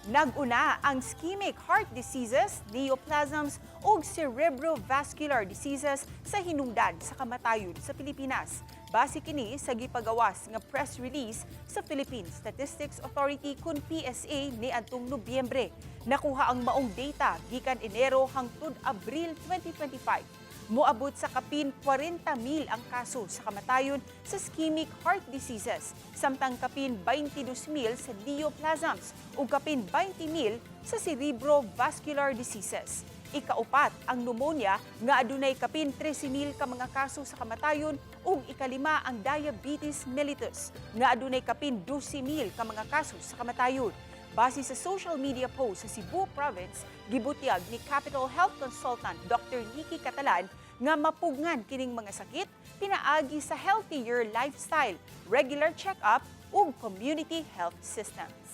Nag-una ang ischemic heart diseases, neoplasms ug cerebrovascular diseases sa hinungdan sa kamatayon sa Pilipinas. Base kini sa gipagawas nga press release sa Philippine Statistics Authority kun PSA niadtong Nobyembre. Nakuha ang maong data gikan Enero hangtod Abril 2025. Moabot sa kapin 40 mil ang kaso sa kamatayon sa ischemic heart diseases, samtang kapin 22 mil sa neoplasms ug kapin 20 mil sa cerebrovascular diseases. Ikaupat ang pneumonia nga adunay kapin 13 mil ka mga kaso sa kamatayon ug ikalima ang diabetes mellitus nga adunay kapin 12 mil ka mga kaso sa kamatayon. Base sa social media post sa Cebu Province, gibutyag ni Capital Health Consultant Dr. Nikki Catalan nga mapugngan kining mga sakit pinaagi sa healthier lifestyle, regular check-up ug community health systems.